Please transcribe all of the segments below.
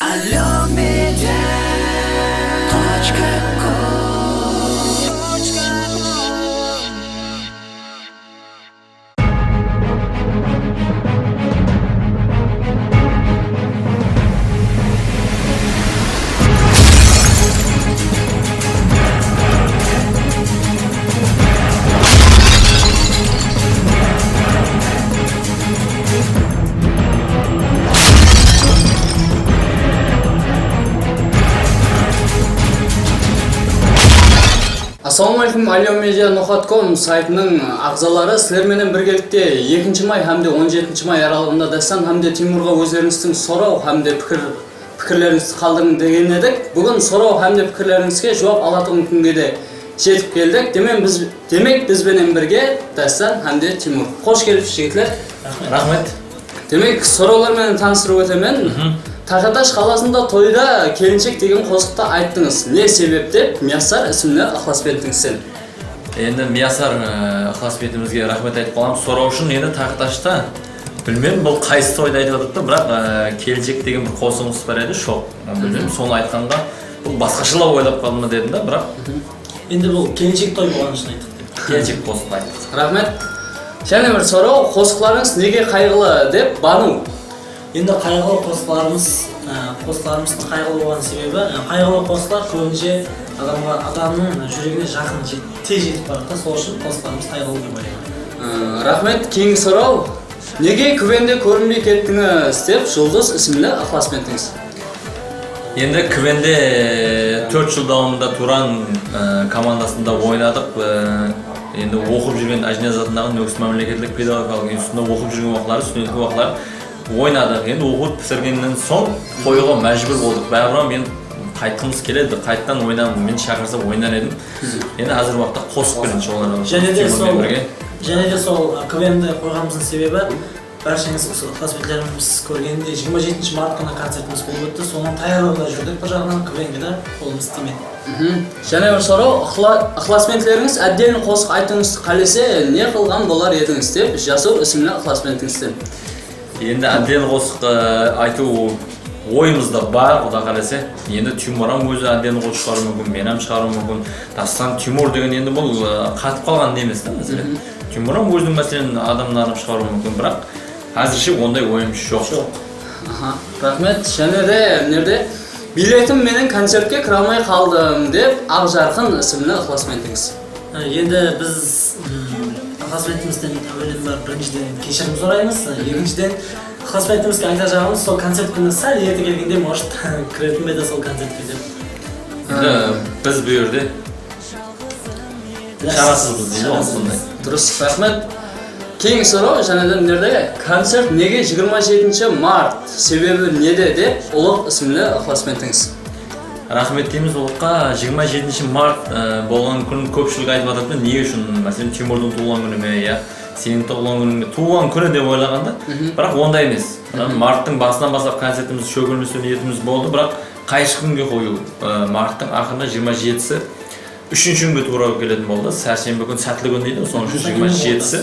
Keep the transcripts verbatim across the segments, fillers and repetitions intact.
Allo media точка com. Assalamu aleykum, alyomedia nuqat kom saytınıń aǵzaları, sizler menen birgelikte ekinshi may hám de on jetinshi may aralıǵında Dástan hám de Timurǵa ózlerińizdiń soraw hám de pikir, pikirlerińizdi qaldırıń degen edik. Búgin soraw hám de pikirlerińizge juwap alatuǵın kúnge de jetip keldik. Demek, biz, demek, biz benen birge Dástan hám de Timur. Xosh kelipsiz, jigitler. Raxmet. Demek, sorawlar menen tanıstırıp ótemen. Taqatash qalasında toyda Kelinshek degen qosıqtı ayttıńız. Ne sebep dep Miyasar ismli ıqlasbentińizden. Endi Miyasar, e, ıqlasbentimizge raxmet aytıp qalamız. Soraw ushın endi Taqatashta, bilmem, bul qaysı toyda aytıp atırıptı, biraq, e, Kelinshek degen bir qosıǵımız bar edi, shoq. Bilmem, sonı aytqanǵa, bul basqashalaw oylap qaldı ma dedim da, biraq. Endi bul Kelinshek toy bolǵanı ushın ayttıq dep. Kelinshek qosıqtı ayttıq. Raxmet. Jáne bir soraw, qosıqlarıńız nege qayǵılı dep Banu. Endi qayǵılı qosıqlarımız, e, qosıqlarımızdıń qayǵılı bolǵan sebebi, e, qayǵılı qosıqlar kóbinshe adamǵa, adamnıń júregine jaqın jet-, tez jetip baradı da, sol ushın qosıqlarımız qayǵılı dep oylayman. E, raxmet. Keyingi soraw, nege Kvende kórinbey kettińiz dep Juldız ismli ıqlasbentińiz. Endi Kvende, e, tórt jıl dawamında Turan, e, komandasında oynadıq. E, endi oqıp júrgen Ájiniyaz atındaǵı Nókis mámleketlik pedagogikalıq institutında oqıp júrgen waqıtları, studentlik waqıtları oynadıq. Endi oqıwdı pitirgennen soń qoyıwǵa májbúr boldıq. Báribir men qaytqımız keledi, qayttan oynayman, meni shaqırsa oynar edim. Endi házirgi waqıtta qosıq penen shuǵıllanamız. Jáne de Timur sol, menen birge. Jáne de sol, a, Kvende qoyǵanımızdıń sebebi, Bársheńiz usı ıqlasbentlerimiz kórgenindey, jigirma jetinshi mart kúni koncertimiz bolıp ótti. Sonıń tayarlıǵında júrdik bir jaǵınan, Kvenge de qolımız tiymedi. Jáne bir soraw, ıqla-, ıqlasbentlerińiz отдельный qosıq aytıwıńızdı qálese, ne qılǵan bolar edińiz dep, Jasur ismli ıqlasbentińizden. Endi отдельный qosıq, ı, aytıw oyımızda bar, Quda qálese. Endi Timur hám ózi отдельный qosıq shıǵarıwı múmkin, men hám shıǵarıwım múmkin. Dástan Timur degen endi bul, ı, qatıp qalǵan ne emes ta, máselen. Timur hám óziniń, máselen, adamların shıǵarıwı múmkin, biraq Házirshe onday oyımız joq. Joq. Aha, raxmet. Jáne de, mına jerde, biletim menen koncertke kire almay qaldım, dep Aqjarqın ismli ıqlasbentińiz. Ha, endi biz, mm, ıqlasbentimizden áwelem bir, birinshiden, keshirim soraymız. Ekinsheden, ıqlasbentimizge aytajaǵımız, sol koncert kúni sál erte kelgende, может, kiretin be edi sol koncertke dep. Endi biz bul jerde Sharasızbız deydi ǵoy, sonday. Durıs, raxmet. Keyingi soraw, jáne de mına jerde, koncert nege jigirma jetinshi mart, sebebi nede dep, Ulıq ismli ıqlasbentińiz. Raxmet deymiz Ulıqqa. Jigirma jetinshi mart, e, bolǵan kún kópshilik aytıp atırdı, ne ushın, máselen, Timurdıń tuwılǵan kúni me, ya seniń tuwılǵan kúniń be, tuwılǵan kúni dep oylaǵanda, biraq onday emes. Marttıń basınan baslap koncertimizdi shókilmeslew niyetimiz boldı, biraq qaysı kúnge qoyıw, e, marttıń aqırına jigirma jetisi, úshinshi kúnge tuwra keletin boldı. Sárshembe kún sátli kún deydi, sonıń ushın jigirma jetisi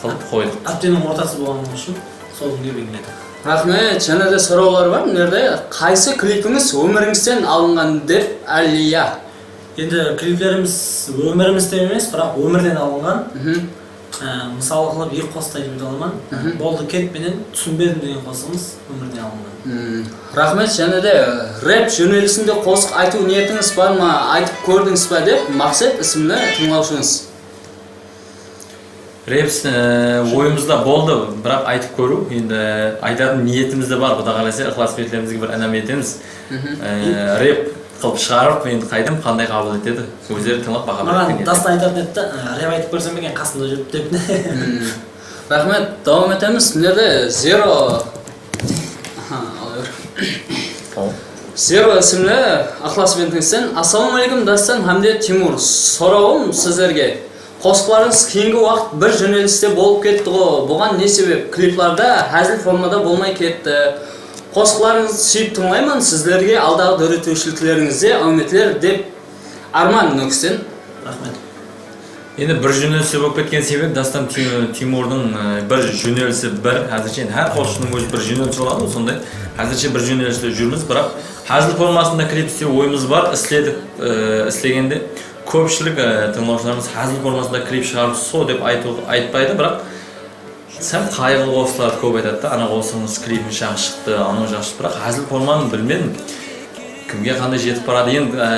qılıp qoydıq. Hápteniń ortası bolǵanı ushın sol kúnge belgiledik. Raxmet. Jáne de sorawlar bar. Mına jerde qaysı klipińiz ómirińizden alınǵan dep, Aliya. Endi kliplerimiz ómirimizden emes, biraq ómirden alınǵan. Á, mısal qılıp eki qosıqtı aytıp óte alaman. Boldı, ket penen Túsinbedim degen qosıǵımız ómirden alınǵan. Raxmet. Jáne de, e, rep jónelisinde qosıq aytıw niyetińiz bar ma, aytıp kórdińiz ba dep, Maqset ismli tıńlawshıńız. Rep, e, oyımızda boldı, biraq aytıp kóriw, endi, e, aytatın niyetimiz de bar, Quda qálese, ıqlasbentlerimizge bir inam etemiz. E, rep qılıp shıǵarıp, endi qáydem, qanday qabıl etedi, ózleri tıńlap baha beredi. Maǵan Dástan aytatın edi da, e, rep aytıp kórsem eken qasımda júrip dep. Raxmet, dawam etemiz. Mına jerde Zero. Aha, ala ber. Zero ismli ıqlasbentińizden. Assalawma aleykum, Dástan hám de Timur. Sorawım sizlerge. Qosıqlarıńız keyingi waqıt bir jóneliste bolıp ketti ǵo. Buǵan ne sebep? Kliplarda házil formada bolmay ketti. Qosıqlarıńızdı súyip tıńlayman, sizlerge aldaǵı dóretiwshiliklerińizde áwmetler dep Arman Nókisten. Raxmet. Endi bir jóneliste bolıp ketken sebep, Dástan Ti-, Timurdıń, e, bir jónelisi bir, házirshe endi hár qosıqshınıń óz bir jónelisi boladı ǵoy, sonday. Házirshe bir jóneliste júrmiz, biraq házil formasında klip islew oyımız bar, isledik, e, islegende kópshilik, e, tıńlawshılarımız házil formasında klip shıǵarıp sol dep aytıw, aytpaydı, biraq sál qayǵılı qosıqlardı kóp aytadı da, ana qosıǵıńız klibin jaqsı shıqtı, anaw jaqsı shıqtı, biraq házil formanı bilmedim. Kimge qanday jetip baradı? Endi, e,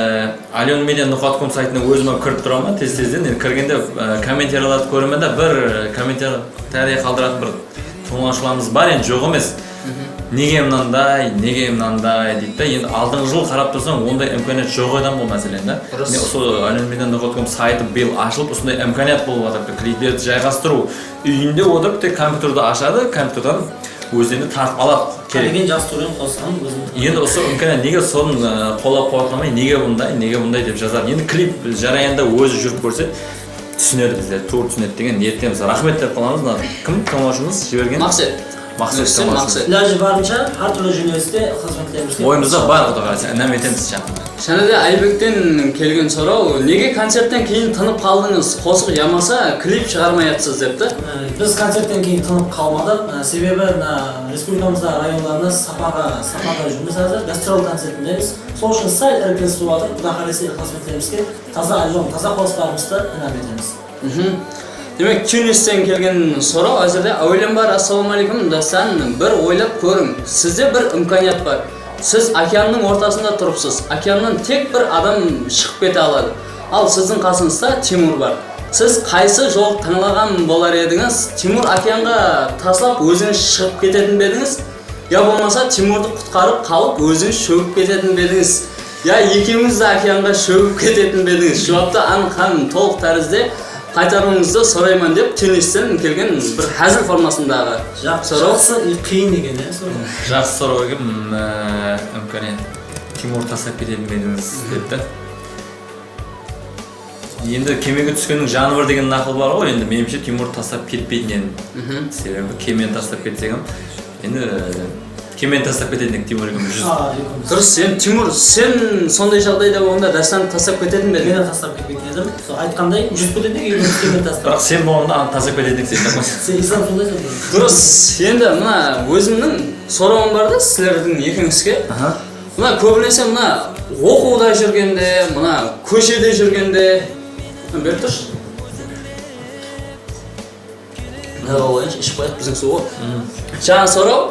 alionmedia nuqat kom saytına ózim-aq kirip turaman tez-tezden. Endi kirgende, e, kommentariyalardı kóremen da, bir, e, kommentariya qaldıratın bir tıńlawshılarımız bar, endi joq emes. Nege mınanday, nege mınanday deydi da. Endi aldınǵı jıl qarap tursań, onday imkaniyat joq edi ǵo, máselen da. Durıs. Mine, usı alionmedia nuqat kom saytı bıyıl ashılıp, usınday imkaniyat bolıp atır. Kliplerdi jayǵastırıw, úyinde otırıp tek kompyuterdi ashadı, kompyuterden ózlerine tartıp aladı. Kerek. Qálegen jaqsı túrin qosqan ózim. Endi usı imkaniyat, nege sonı, e, qollap-quwatlamay, nege bunday, nege bunday dep jazar. Endi klip jarayında ózi júrip kórse, túsinedi bizler, tuwrı túsinedi degen niyettemiz. Raxmet dep qalamız, mına kim tıńlawshımız jibergen? Maqset. Maqset Maqset, tıńlawshımız. Maqset. Ilajı barınsha hár túrli jóneliste xızmetlerimizge Oyımızda bar, Quday qálese, inam etemiz jaqında. Jáne de Aybekten kelgen soraw, nege koncertten keyin tınıp qaldıńız, qosıq yamasa klip shıǵarmayatsız depti. Ee, Biz koncertten keyin tınıp qalmadıq. Ee, Sebebi mına respublikamızda rayonlarına sapaǵa, sapada júrmiz házir, gastrol koncertindemiz. Sol ushın sál irkilisiw atır, Quday qálese, ıqlasbentlerimizge taza albom, taza qosıqlarımızdı inam etemiz. Mhm. Demek, Tunesten kelgen soraw házirde. Áwelen bar, assalamu aleykum, Dástan, bir oylap kóriń. Sizde bir imkaniyat bar. Siz okeannıń ortasında turıpsız. Okeannan tek bir adam shıǵıp kete aladı. Al, sizdiń qasıńızda Timur bar. Siz qaysı jol tańlaǵan bolar edińiz? Timur okeanǵa taslap ózińiz shıǵıp ketetin be edińiz? Ya bolmasa Timurdı qutqarıp qalıp ózińiz shógip ketetin be edińiz? Ya ekewimiz de okeanǵa shógip ketetin be edińiz? Juwaptı anıq hám tolıq tárizde qaytarıwıńızdı sorayman dep Tunesten kelgen bir házil formasındaǵı Jaq-, soraw. Jaqsı, e, qıyın eken, ya, soraw. Jaqsı soraw eken, m, e, imkaniyat. Timur taslap ketetin be edińiz depti. Endi kemege túskenniń janı bir degen naqıl bar ǵoy, endi menimshe Timur taslap ketpeydi endi. Mhm. Sebebi kemeni taslap ketsek hám, endi, e, kemeni taslap ketetin edik Timur ekewimiz júz. Aa, ekewimiz. Durıs, sen Timur, sen sonday jaǵdayda bolǵanda Dástandı taslap ketetin be ediń? Men de taslap ketpeytin edim. Sol aytqanday, júzip ketetin edik, ekewimiz kemeni taslap. Biraq sen bolǵanda anıq taslap ketetin edik sen. Sen Islam sonday sen. Durıs, endi mına ózimniń sorawım bar da sizlerdiń ekewińizge. Aha. Mına, kóbinese mına oqıwda júrgende, mına kóshede júrgende, mına berip turshı. Mına qoyayınshı, iship qoyayıq, biziń suw ǵoy. Jańa soraw,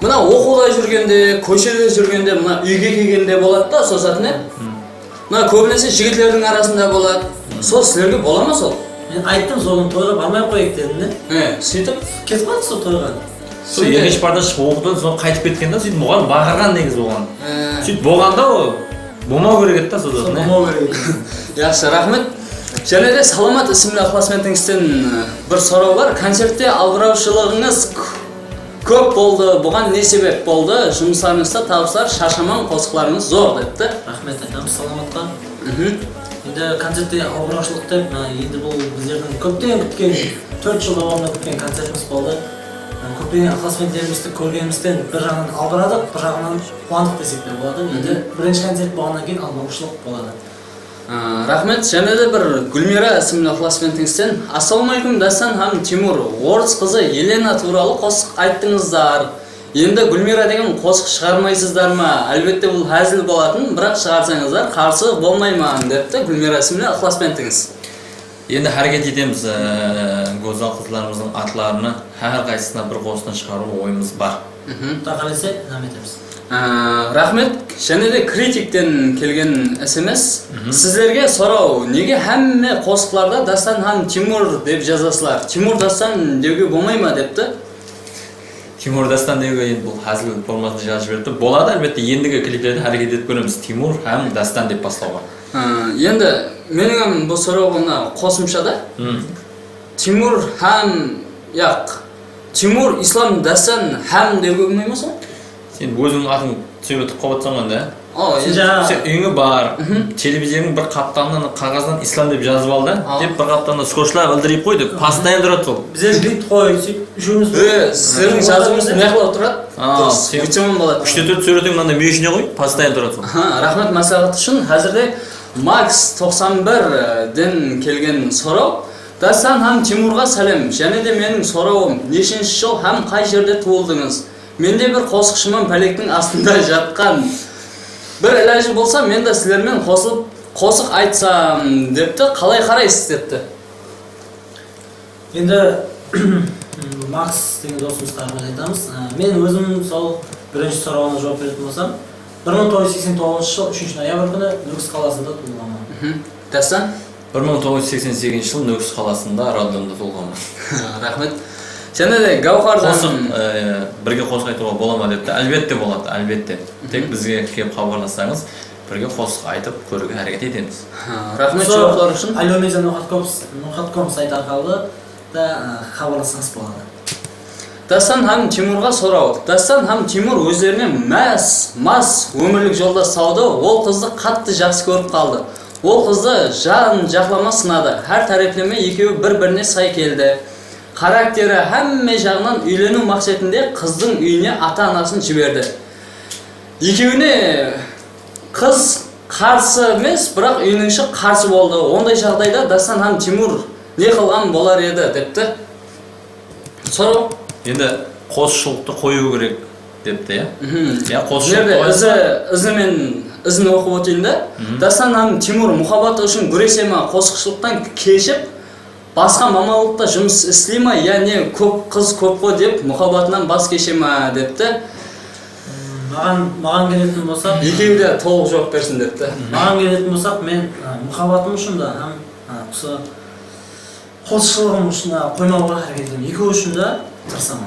mına oqıwda júrgende, kóshede júrgende, mına úyge kelgende boladı da, sol zatı ne? Mına kóbinese jigitlerdiń arasında boladı. Sol sizlerge bola ma sol? Men ayttım, sol kúni toyǵa barmay-aq qoyayıq dedim de. He, sóytip? Ketip qaldı sol toyǵa. Sol Sóytip. Ekinshi parta shıǵıp oqıwdan soń qaytıp ketken da, sóytip muǵallim baqırǵan negizi oǵan. He. Sóytip bolǵan da, ol bolmaw kerek edi da, sol Sol zatın, e? Bolmaw kerek edi. Jaqsı, raxmet. Jáne de Salamat ismli ıqlasbentińizden, e, bir soraw bar. Koncertte albırawshılıǵıńız k-, kóp boldı. Buǵan ne sebep boldı? Jumıslarıńızda tabıslar, sharshamań, qosıqlarıńız zor, depti. Raxmet aytamız Salamatqa. Mhm. Endi koncertte albırawshılıq dep, mına, endi bul bizlerdiń kópten kútken, tórt jıl dawamında kútken koncertimiz boldı. Kóplegen ıqlasbentlerimizdi kórgenimizden bir jaǵınan albıradıq, bir jaǵınan quwandıq desek te boladı. Endi birinshi koncert bolǵannan keyin albırawshılıq boladı. Aa, raxmet. Jáne de bir Gúlmira ismli ıqlasbentińizden. Assalawma aleykum, Dástan hám Timur. Orıs qızı Elena tuwralı qosıq ayttıńızlar. Endi Gúlmira degen qosıq shıǵarmaysızlar ma? Álbette, bul házil bolatın, biraq shıǵarsańızlar, qarsı bolmayman, depti Gúlmira ismli ıqlasbentińiz. Endi háreket etemiz, e, gózzal qızlarımızdıń atlarını hár qaysısına bir qosıqtı shıǵarıw oyımız bar. Mhm. Quday qálese, inam etemiz. E, raxmet. Jáne de Kritikten kelgen S M S. Mhm. Sizlerge soraw, nege hámme qosıqlarda Dástan hám Timur dep jazasızlar? Timur Dástan dewge bolmay ma, depti. Timur Dástan dewge endi bul házil formatında jazıp jiberipti. Boladı, álbette, endigi kliplerde háreket etip kóremiz. Timur hám Dástan dep baslawǵa. Ha, endi meniń hám bul sorawǵa mına qosımsha da. Hmm. Timur hám, yaq, Timur, Islam, Dástan hám dewge bolmay ma sol? Sen ózińniń atıń súwretip qoyıp atsań onda. Awa, sen, sen úyińe bar, televiziyańıń bir qaptalına qaǵazdan Islam dep jazıp al da, dep bir qaptalına skotchlap ildırayıp qoy dep, postoyanno turadı sol. Bizler buyt qoy, sóytip, úshewimiz. E, sizlerdiń jazıwıńızdı mıyaqlap turadı. Durıs, sen buytsem boladı. Úshte tórt súwretiń mınanday múyeshine qoy, postoyanno turadı sol. Aha, raxmet másláhát ushın. Házirde Max toqsan birden kelgen soraw. Dástan hám Timurǵa sálem. Jáne de meniń sorawım, neshinshi jıl hám qay jerde tuwıldıńız? Mende bir qosıqshıman pálektiń astında jatqan. Bir ilajı bolsa, men de sizlermen qosılıp qosıq aytsam, depti. Qalay qaraysız, depti. Endi Max degen dosımızǵa raxmet aytamız. Á, men ózim sol birinshi sorawına juwap beretuǵın bolsam, bir mıń toǵız júz seksen toǵızınshı jıl úshinshi noyabr kúni Nókis qalasında tuwılǵanman. Dástan? Bir mıń toǵız júz seksen segizinshi jıl Nókis qalasında, roddomda tuwılǵanman. Raxmet. Jáne de Gáwhardan. Qosıq, e, birge qosıq aytıwǵa bola ma depti. Álbette boladı, álbette. Tek bizge kelip xabarlassańız, birge qosıq aytıp kóriwge háreket etemiz. Raxmet juwaplar ushın. Alyomedia noqat kom saytı arqalı da, ı, xabarlassańız boladı. Dástan hám Timurǵa soraw. Dástan hám Timur ózlerine más, mas ómirlik joldas tawdı, ol qızdı qattı jaqsı kórip qaldı. Ol qızdı jan jaqlama sınadı. Hár tárepleme ekewi bir-birine say keldi. Xarakteri, hámme jaǵınan úyleniw maqsetinde qızdıń úyine ata-anasın jiberdi. Ekewine qız qarsı emes, biraq úyiniń ishi qarsı boldı. Onday jaǵdayda Dástan hám Timur ne qılǵan bolar edi, depti. Soraw. Endi qosıqshılıqtı qoyıw kerek, depti, ya? Ya, qosıqshılıqtı qoyıw. Izi, izi men izin oqıp óteyin da. Dástan hám Timur muhabbatı ushın gúrese ma, qosıqshılıqtan keship, basqa mamanlıqta jumıs isley ma, ya ne kóp qız kóp ǵo dep muhabbatınan bas keshe ma, depti. Maǵan, maǵan keletin bolsaq. Ekewi de tolıq juwap bersin, depti. Maǵan keletin bolsaq, men, a, muhabbatım ushın da hám, a, usı qosıqshılıǵım ushın da qoymawǵa háreket etemen. Ekewi ushın da tırısaman.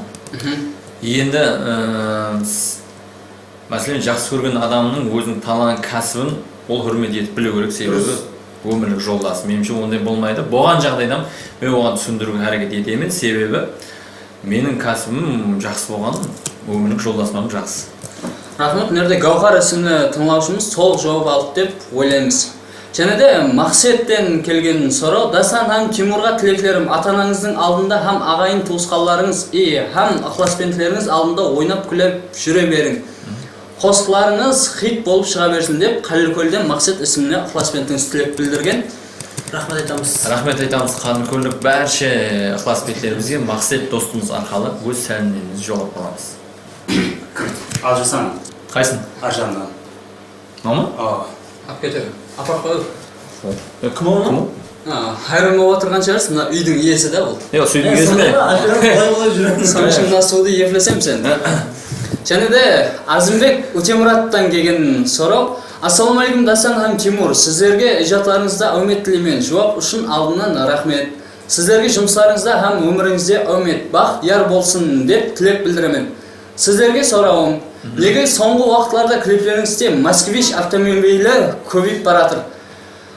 Endi, ı, Máselen, jaqsı kórgen adamınıń óziniń tanlaǵan kásibin ol húrmet etip biliw kerek, sebebi ómirlik joldası. Menimshe, onday bolmaydı. Bolǵan jaǵdayda men oǵan túsindiriwge háreket etemen, sebebi meniń kásibim jaqsı bolǵan, ómirlik joldasım hám jaqsı. Raxmet, mına jerde Gáwhar ismli tıńlawshımız tolıq juwap aldı dep oylaymız. Jáne de Maqsetten kelgen soraw, Dástan hám Timurǵa tileklerim, ata-anańızdıń aldında hám aǵayin-tuwısqanlarıńız, i, hám ıqlasbentlerińiz aldında oynap-kúlip júre beriń. Qosıqlarıńız xit bolıp shıǵa bersin dep, Qálilkólden Maqset ismli ıqlasbentimiz tilek bildirgen. Raxmet aytamız. Raxmet aytamız qálilkóllik bárshe ıqlasbentlerimizge Maqset dostımız arqalı óz sálemlerimizdi jollap qalamız. Aljasan. Qaysın? Arjannan. Mama? Awa. Alıp keter. Aparıp qoyıp. E, kim ol? Kim ol? Hayran bolıp otırǵan shıǵarsız, mına úydiń iyesi da bul. Yoq, úydiń iyesi de. Sonıń ushın mına suwdı eplesem sen. Jáne de Azımbek Ótemurattan kelgen soraw. Assalawma áleykum, Dástan hám Timur. Sizlerge ijatlarıńızda áwmet tileymen. Juwap ushın aldınnan raxmet. Sizlerge jumıslarıńızda hám ómirińizde áwmet, baxıt yar bolsın dep tilek bildiremen. Sizlerge sorawım, nege sońǵı waqıtlarda kliplerińizde Moskvich avtomobili kóbeyip baratır?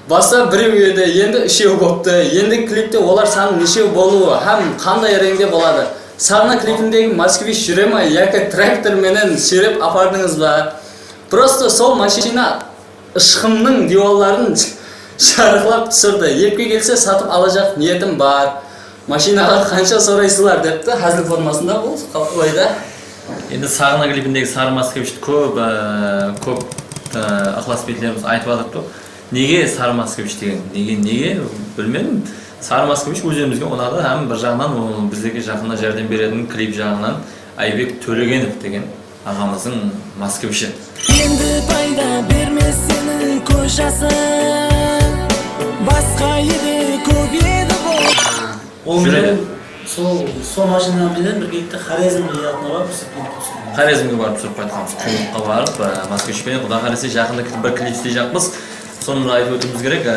Basta birew edi, endi úshew boptı. Endi klipte olar sanı neshew bolıwı hám qanday reńde boladı? Saǵna klipindegi Moskvich júre ma yaki traktor menen súyrep apardıńız ba? Prosto sol mashina Ishqımnıń diywalların jarıqlap túsirdi. Epke kelse satıp alajaq niyetim bar. Mashinaǵa qansha soraysızlar, depti. Házil formasında bul, ılay da. Endi Saǵına klipindegi Sarı Moskvichti kóp, e, kóp, e, ıqlasbentlerimiz aytıp atırıptı. Nege Sarı Moskvich degen? Nege, nege? Bilmedim. Sarı Moskvich ózlerimizge unadı hám bir jaǵınan ol bizlerge jaqında járdem beretin klip jaǵınan Aybek Tólegenov degen aǵamızdıń Moskvichi. Endi payda bermes seniń kóz jasıń, basqa edi kóp edi bul. Ol menen sol, sol mashina menen birgelikte Xorezmge jaqınlap barıp túsirip kelip túsirdim. Xorezmge barıp túsirip qaytqanbız. Qumlıqqa barıp, e, Moskvich penen. Quday qálese jaqında klip, bir klip isleyjaqpız. Sonı da aytıp ótiwimiz kerek, e,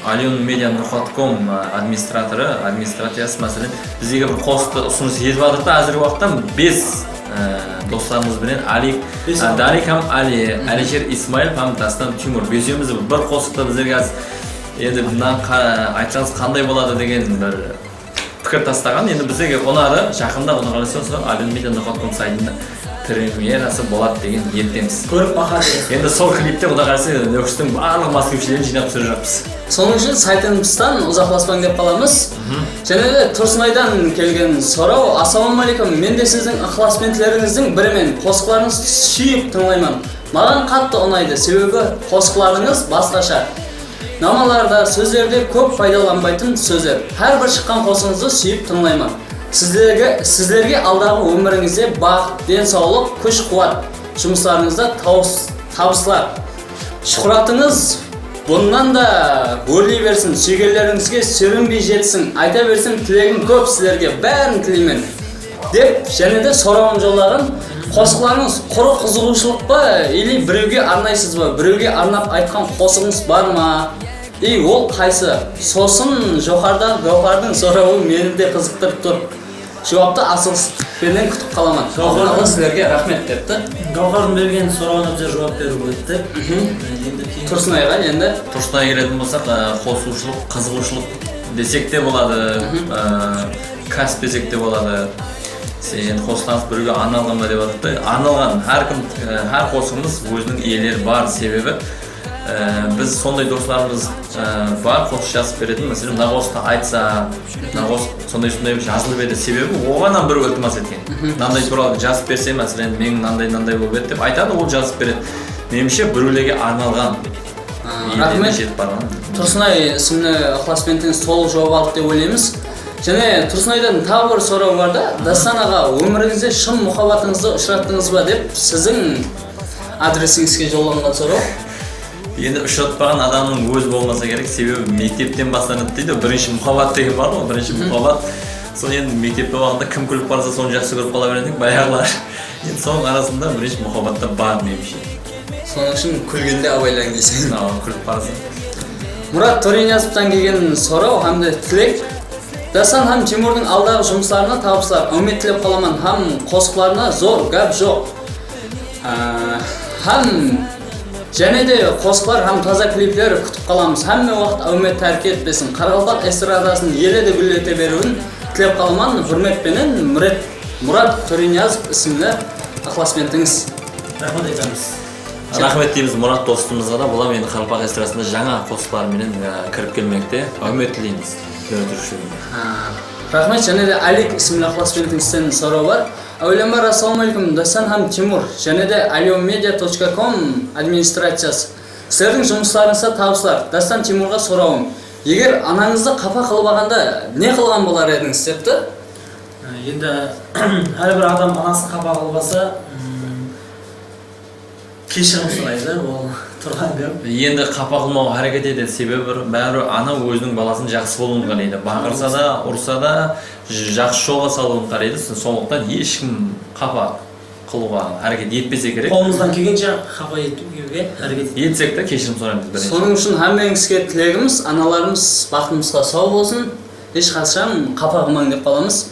Alyon Media nuqat kom, e, administratorı, administraciyası, máselen, bizlerge bir qosıqtı usınıs etip atırdı. Házirgi waqıtta bes, e, doslarımız benen Ali, e, Darik hám Ali, Alisher Ismailov hám Dástan Timur. Besewimiz bir qosıqtı bizlerge házir, endi mınan qa-, aytsańız qanday boladı degen bir pikir tastaǵan. Endi bizlerge unadı, jaqında Quday qálese usı Alyon Media nuqat kom saytında premyerası boladı degen niyettemiz. Kórip baqa beresiz. Endi sol klipte Quday qálese Nókistiń barlıq moskvishlerin jıynap túsirjaqpız. Sonıń ushın saytımızdan uzaqlaspań dep qalamız. Jáne de Tursınaydan kelgen soraw. Assalawma áleykum, men de siziń ıqlasbentlerińizdiń birimen, qosıqlarıńızdı súyip tıńlayman. Maǵan qattı unaydı, sebebi qosıqlarıńız basqasha. Namalarda, sózlerde kóp paydalanbaytın sózler. Hár bir shıqqan qosıǵıńızdı súyip tıńlayman. Sizlerge, sizlerge aldaǵı ómirińizde baxıt, densawlıq, kúsh-quwat, jumıslarıńızda tawıs-, tabıslar. Shuhratıńız bunnan da órley bersin, súygenlerińizge súrinbey jetsin, ayta bersin, tilegim kóp sizlerge, bárin tileymen. Dep, jáne de sorawın jollaǵan. Qosıqlarıńız qurı qızıǵıwshılıq pa, ili birewge arnaysız ba? Birewge arnap aytqan qosıǵıńız bar ma? I, ol qaysı? Sosın joqarıdaǵı Gáwhardıń sorawı meni de qızıqtırıp tur. Juwaptı asıǵıs penen kútip qalaman. Gáwhar, sizlerge raxmet, depti. Gáwhardıń bergen sorawına bizler juwap berip óttik. Endi keyin Tursınayǵa endi. Tursınayǵa keletuǵın bolsaq, e, qosıwshılıq, qızıǵıwshılıq desek te boladı, e, kásip desek te boladı. Sen endi qosıqlarıńız birewge arnalǵan ba dep atırıptı. Arnalǵan, hár kim, e, hár qosıǵımız óziniń iyeleri bar, sebebi Ee, biz sonday doslarımız, e, bar, qosıq jazıp beretin. Máselen, mına qosıqtı aytsa, mına qosıq sonday-sonday jazılıp edi. Sebebi oǵan hám birew iltimas etken. Mınanday tuwralı jazıp berse, máselen, meniń mınanday-mınanday bolıp edi dep aytadı, ol jazıp beredi. Menimshe, birewlerge arnalǵan. Aa, raxmet. Jetip barǵan. Tursınay ismli ıqlasbentińiz tolıq juwap aldı dep oylaymız. Jáne Tursınaydan taǵı bir soraw bar da, Dástan aǵa, ómirińizde shın muhabbatıńızdı ushırattıńız ba dep siziń adresińizge jollanǵan soraw. Endi ushıratpaǵan adamnıń ózi bolmasa kerek, sebebi mektepten baslanadı deydi, birinshi muhabbat degen bar ǵoy, birinshi muhabbat. Sol endi mektepte bolǵanda kim kúlip qalsa, sonı jaqsı kórip qala beredik, bayaǵılar. Endi sonıń arasında birinshi muhabbat ta bar, menimshe. Sonıń ushın kúlgende abaylań deyseń. Awa, kúlip qalsa. Murat Tóreniyazovtan kelgen soraw hám de tilek. Dástan hám Timurdıń aldaǵı jumıslarına tabıslar, áwmet tilep qalaman hám qosıqlarına zor, gáp joq. Á, hám jáne de qosıqlar hám taza klipler kútip qalamız. Hámme waqıt áwmet tárk etpesin. Qaraqalpaq estradasın ele de gúllete beriwin tilep qalaman. Húrmet penen, Murat, Murat Tóreniyazov ismli ıqlasbentińiz. Raxmet aytamız. Raxmet deymiz Murat dostımızǵa da. Bul hám endi qaraqalpaq estradasına jańa qosıqları menen, e, kirip kelmekte. Áwmet tileymiz dóretúrshiligine. Ha, raxmet. Jáne de Oleg ismli ıqlasbentińizden soraw bar. Áwelem bar, assalamu aleykum, Dástan hám Timur, jáne de aliomedia точка ком administraciyası. Sizlerdiń jumıslarıńızda tabıslar. Dástan, Timurǵa sorawım. Eger anańızdı qapa qılıp alǵanda ne qılǵan bolar edińiz, depti? Endi hár bir adam anasın qapa qılıp alsa, mm, keshirim soraydı, ol turǵan gáp. Endi qapa qılmawǵa háreket etedi, sebebi bir, báribir ana óziniń balasın jaqsı bolıwın qáleydi. Baqırsa da, ursa da, j-, jaqsı jolǵa salıwın qáleydi. Sonlıqtan hesh kim qapa qılıwǵa háreket etpese kerek. Qolıńızdan kelgenshe qapa etpewge háreket etiń. Etsek te, keshirim soraymız birinshi. Sonıń ushın hámmeńizge tilegimiz, analarımız baxtımızǵa saw bolsın. Hesh qashan qapa qılmań dep qalamız.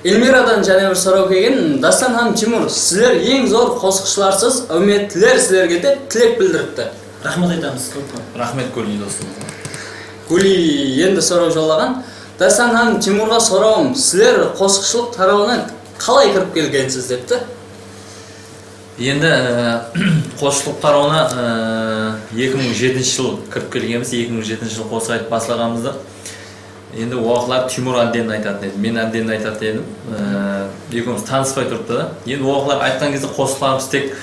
Elmiradan jáne bir soraw kelgen. Dástan hám Timur, sizler eń zor qosıqshılarsız, áwmet tiler sizlerge dep tilek bildiripti. Raxmet aytamız kóp-kóp. Raxmet Guli dostımızǵa. Guli endi soraw jollaǵan. Dástan hám Timurǵa sorawım, sizler qosıqshılıq tarawına qalay kirip kelgensiz, depti. Endi, e, qosıqshılıq tarawına, e, eki mıń jetinshi jıl kirip kelgenbiz, eki mıń jetinshi jıl qosıq aytıp baslaǵanımızda. Endi o waqıtlar Timur отдельно aytatın edi, men отдельно aytatın edim. E, ekewimiz tanıspay turıptı da. Endi o waqıtlar aytqan gezde qosıqlarımız tek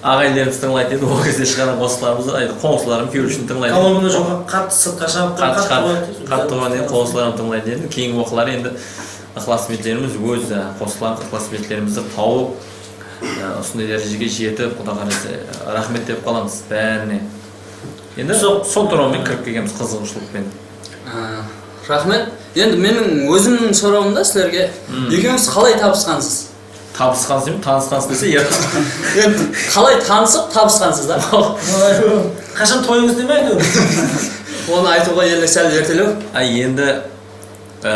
aǵayinlerimiz tıńlaydı edi, o gezde shıǵarǵan qosıqlarımızdı, ay, qońsılarım, kewlishim tıńlaydı edi. Kolonkadan joqqa qattı sırtqa shapqan, qattı, qattı, qattı, qattı qoyǵan edi, qońsılarım tıńlaydı edi. Keyingi waqıtları endi ıqlasbentlerimiz óz, e, qosıqlarımız, ıqlasbentlerimizdi tawıp, e, usınday dárejege jetip, Quda qálese, raxmet dep qalamız bárine. Endi sol, sol turawmen kirip kelgenbiz, qızıǵıwshılıq penen. Á, raxmet. Endi meniń ózimniń sorawım da sizlerge. Ekewińiz qalay tabısqansız? Tabısqansız, tanısqansız dese, ya. Endi qalay tanısıp tabısqansız da? Qashan toyıńız deme, aytawır. Onı aytıwǵa ele sál ertelew. Ay, endi Ee,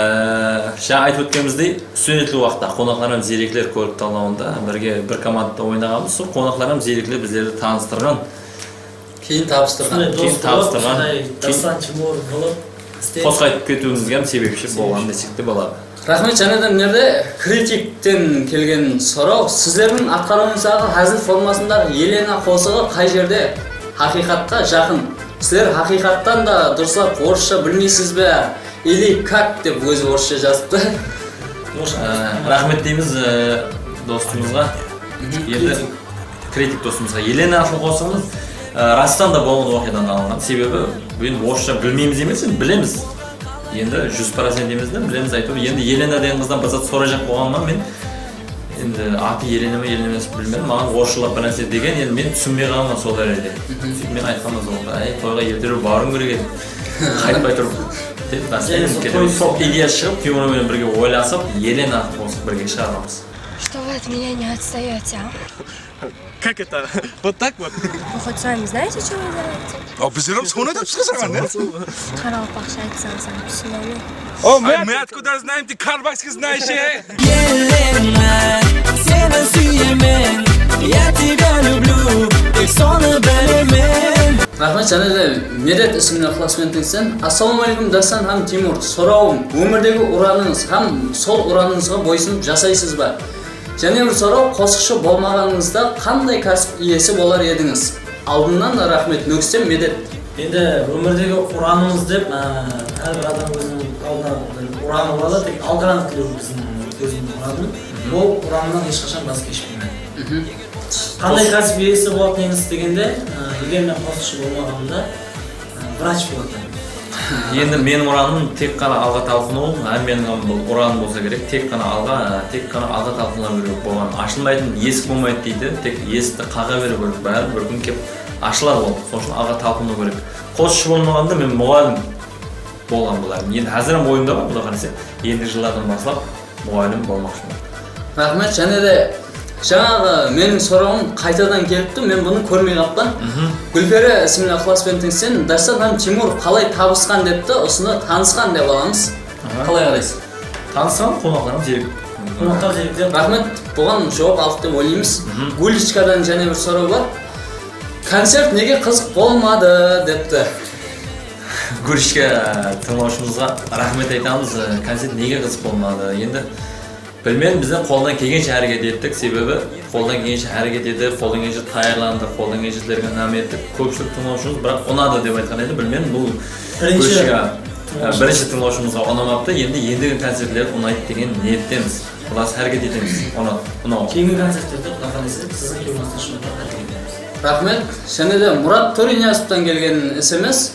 jańa aytıp ótkenimizdey, studentlik waqıtta Qonaqlar hám ziyrekler kórik tanlawında birge bir komandada oynaǵanbız. Sol Qonaqlar hám ziyrekler bizlerdi tanıstırǵan. Keyin tabıstırǵan. Keyin tabıstırǵan. Keyin Dástan, Timur bolıp islep, qosıq aytıp ketiwimizge hám sebepshi bolǵan desek te boladı. Raxmet, jáne de mına jerde kritikten kelgen soraw. Sizlerdiń atqarıwıńızdaǵı házil formasındaǵı Elena qosıǵı qay jerde haqıyqatqa jaqın? Sizler haqıyqattan da durıslap orıssha bilmeysiz be? Или как dep ózi orıssha jazıptı. Ee, raxmet deymiz, ee, dostımızǵa. Endi kritik. Kritik dosımızǵa Elena atlı qosıǵımız, e, rastan da bolǵan waqıyadan alınǵan. Sebebi, endi orıssha bilmeymiz emes, endi bilemiz. Endi júz procent emes de bilemiz, áytewir. Endi Elena degen qızdan bir zat sorayjaq bolǵanıma men, endi atı Elena ma, Elena emes bilmedim. Maǵan orısshalap bir nárse degen, endi men túsinbey qalǵanman sol dárejede. Sóytip men aytqanman, sol waqıtta, "Áy, toyǵa erterew barıwıń kerek edi. Qaytpay turıp", dep, bas, Elena endi sol kete toy ber. Sol ideya shıǵıp, Timur menen birge oylasıp, Elena atlı qosıq birge shıǵarǵanbız. Что вы от меня не отстаёте, а? Как это? Вот так вот? Вы хоть сами знаете, что вы делаете? А bizler hám sonı aytıp shıǵasań, ne? Qaraqalpaqsha aytsań, sen túsine almaysań. О, мы откуда знаем, ты карабахский знаешь, э? Elena, seni súyemen, я тебя люблю, tek sonı bilemen. Raxmet, jáne de Medet ismli ıqlasbentsen. Assalawma aleykum, Dástan hám Timur. Sorawım, ómirdegi uranıńız hám sol uranıńızǵa boysınıp jasaysız ba? Jáne bir soraw, qosıqshı bolmaǵanıńızda qanday kásip iyesi bolar edińiz? Aldınnan raxmet, Nókisten Medet. Endi ómirdegi uranıńız dep, á, hár bir adam óziniń aldına bir uranı boladı, tek alternativ bizdiń óziniń uranı. Ol uranınan hesh qashan bas keshpeymen. Qanday kásip iyesi bolatuǵın edińiz degende, á, eger men qosıqshı bolmaǵanımda, Vrach boldı. Endi meniń uranım tek ǵana alǵa talpınıw, hámmeniń hám bul uranı bolsa kerek, tek ǵana alǵa, tek ǵana alǵa talpına beriw bolǵan. Ashılmaytın esik bolmaydı deydi, tek esikti qaǵa beriw kerek, bári bir kún kelip ashıladı ol. Sonıń ushın alǵa talpınıw kerek. Qosıqshı bolmaǵanda men muǵallim bolǵan bolar edim. Endi házir hám oyımda bar, Quday qálese, endigi jıllardan baslap muǵallim bolmaqshıman. Raxmet, jáne de jańaǵı meniń sorawım qaytadan kelipti, men bunı kórmey qalıppan. Gúlperi ismli ıqlasbentsen, Dástan hám Timur qalay tabısqan depti, usını tanısqan dep alamız. Qalay qaraysız? Tanısqan, qonaqlarımız zerikti. Qonaqlar zerikti. Raxmet, buǵan juwap aldıq dep oylaymız. Gulichkadan jáne bir soraw bar. Koncert nege qızıq bolmadı depti. Gúlishka tıńlawshımızǵa raxmet aytamız. Koncert nege qızıq bolmadı? Endi bilmedim, bizler qoldan kelgenshe háreket ettik, sebebi qoldan kelgenshe háreket etip, qoldan kelgenshe tayarlandıq, qoldan kelgenshe sizlerge name ettik. Kópshilik tıńlawshımız, biraq unadı dep aytqan edi, bilmedim, bul Gúlishka, e, birinshi tıńlawshımızǵa unamaptı, endi endigi koncertler unaydı degen niyettemiz. Qudas háreket etemiz, unaw. Keyingi koncertlerde, Quday qálese, siziń qıymasına shıǵıwǵa háreket etemiz. Raxmet. Jáne de Murat Tóreniyazovtan kelgen S M S.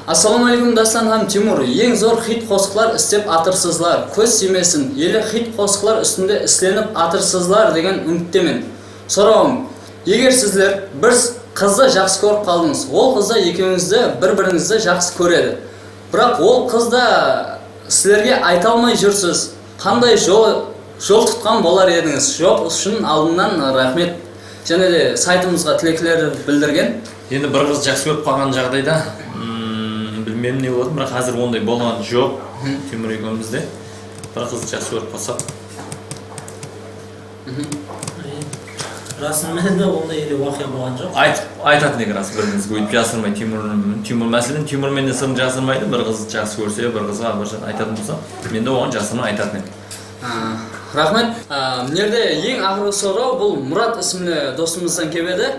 Assalawma aleykum, Dástan hám Timur. Eń zor xit qosıqlar islep atırsızlar. Kóz tiymesin. Ele xit qosıqlar ústinde islenip atırsızlar degen úmittemen. Sorawım, eger sizler bir qızdı jaqsı kórip qaldıńız, ol qız da ekewińizdi bir-birińizdi jaqsı kóredi. Biraq ol qız da sizlerge ayta almay júrsiz. Qanday jol, jol tutqan bolar edińiz? Juwap ushın aldınnan raxmet. Jáne de saytımızǵa tilekler bildirgen. Endi bir qız jaqsı kórip qalǵan jaǵdayda, mm, bilmedim ne boladı, biraq házir onday bolǵan joq. Timur ekewimizde bir qız jaqsı kórip qalsaq. Rasın menen de onday ele waqıya bolǵan joq. Aytıp, aytatın edi ras, bir-birimizge óytip jasırmay, Timur, Timur, máselen, Timur menden sırın jasırmaydı, bir qız jaqsı kórse, bir qızǵa bir zat aytatın bolsa, men de oǵan jasırmay aytatın edim. Á, raxmet. Á, mına jerde eń aqırǵı soraw, bul Murat ismli dosımızdan keledi.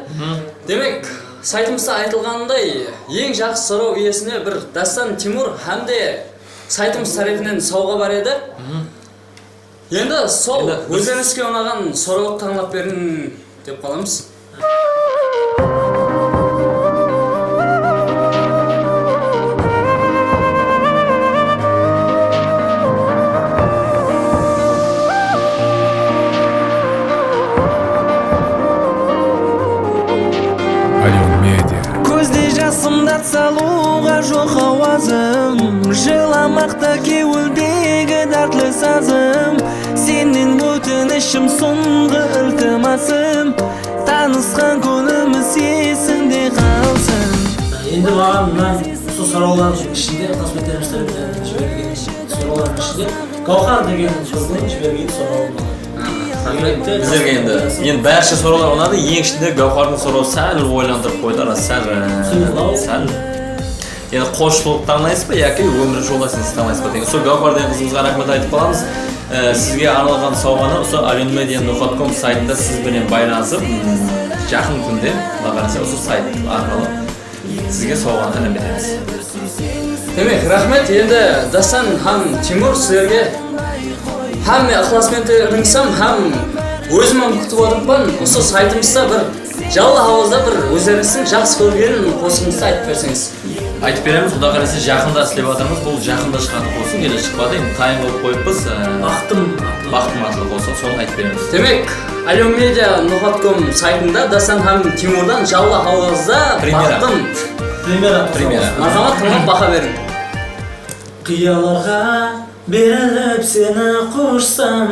Demek, saytımızda aytılǵanınday, eń jaqsı soraw iyesine bir Dástan, Timur hám de saytımız tárepinen sawǵa bar edi. Endi sol ózlerińizge unaǵan sorawdı tańlap beriń dep qalamız. Alyon Media. Kózde jasımdı salıwǵa joq hawazım, jılamaq ta kewildegi dártli sazım. Sennen ótinishim, sońǵı iltimasım, tanısqan kúnimiz esińde qalsın. Endi maǵan mına usı sorawlardıń ishinde, xızmetlerimiz tárepinen jiberilgen sorawlardıń ishinde Gáwhar degen qızdıń jibergen sorawı bar. Raxmet. Bizlerge endi, endi bárshe sorawlar unadı, eń ishinde Gáwhardıń sorawı sál oylandırıp qoydı, ras, sál, e, sál. Endi qosıqshılıq tańlaysız ba yaki ómir joldaşıńızdı tańlaysız ba degen. Sol Gáwhar degen qızımızǵa raxmet aytıp qalamız. E, sizge arnalǵan sawǵanı usı alyon media nuqta com saytında siz benen baylanısıp, m, jaqın kúnde, Quday qálese, usı sayt arqalı sizge sawǵanı tálep etemiz. Demek, raxmet. Endi Dástan hám Timur, sizlerge hámme ıqlasbentlerimiz hám, hám ózim hám kútip otırıppan, usı saytımızda bir Jallı hawazda bir ózlerińizdiń jaqsı kórgen qosıǵıńızdı aytıp berseńiz. Aytıp beremiz, Quda qálese jaqında islep atırmız. Bul jaqında shıǵatuǵın qosıq, ele shıqpadı. Endi tayın qılıp qoyıppız. Á, Baxtım. Baxtım atlı qosıq, sonı aytıp beremiz. Demek, alyomedia nuqat kom saytında Dástan hám Timurdan jallı hawazda Premyera. Baxtım. Premyera. Premyera. Marhamat, qımbat baha beriń. Qıyalarǵa berilip seni qushsam,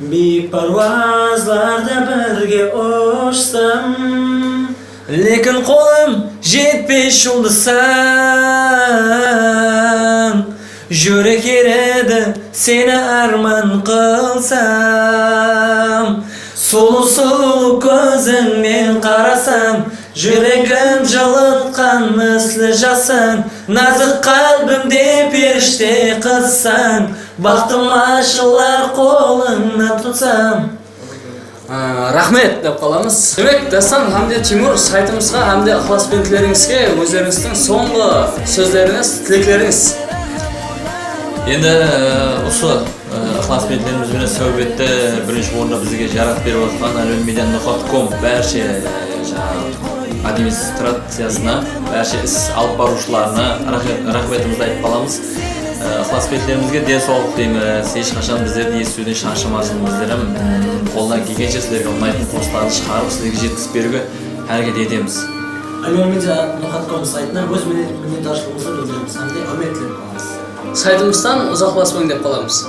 biyik parwazlarda birge ushsam. Lekin qolım jetpes juldızsań, júrek eridi seni árman qılsam. Sulıw-sulıw kózińnen qarasam, júregim jılıtqan misli jasıń. Názік qálbimde perishte qızsań, baxtım ashılar qolıńnan tutsam. Á, raxmet dep qalamız. Demek, Dástan hám de Timur, saytımızǵa hám de ıqlasbentlerimizge ózlerińizdiń sońǵı sózlerińiz, tileklerińiz. Endi e, usı e, ıqlasbentlerimiz benen sáwbetti birinshi orında bizge jaratıp berip atırǵan alyomedia nuqat kom bárshe e, jańaǵı administraciyasına, bárshe is alıp barıwshılarına raxmet- raxmetimizdi aytıp qalamız. E, Iqlasbentlerimizge densawlıq tileymiz. Hesh qashan bizlerdi esitiwden sharshamasın. Bizler hám mm, qoldan kelgenshe sizlerge unaytuǵın qosıqlardı shıǵarıp sizlerge jetkizip beriwge háreket etemiz. Alyomedia nuqat kom saytına óz minnet- minnetdarshılıǵımızdı bildiremiz hám de áwmet tilep qalamız. Saytımızdan uzaqlaspań dep qalamız.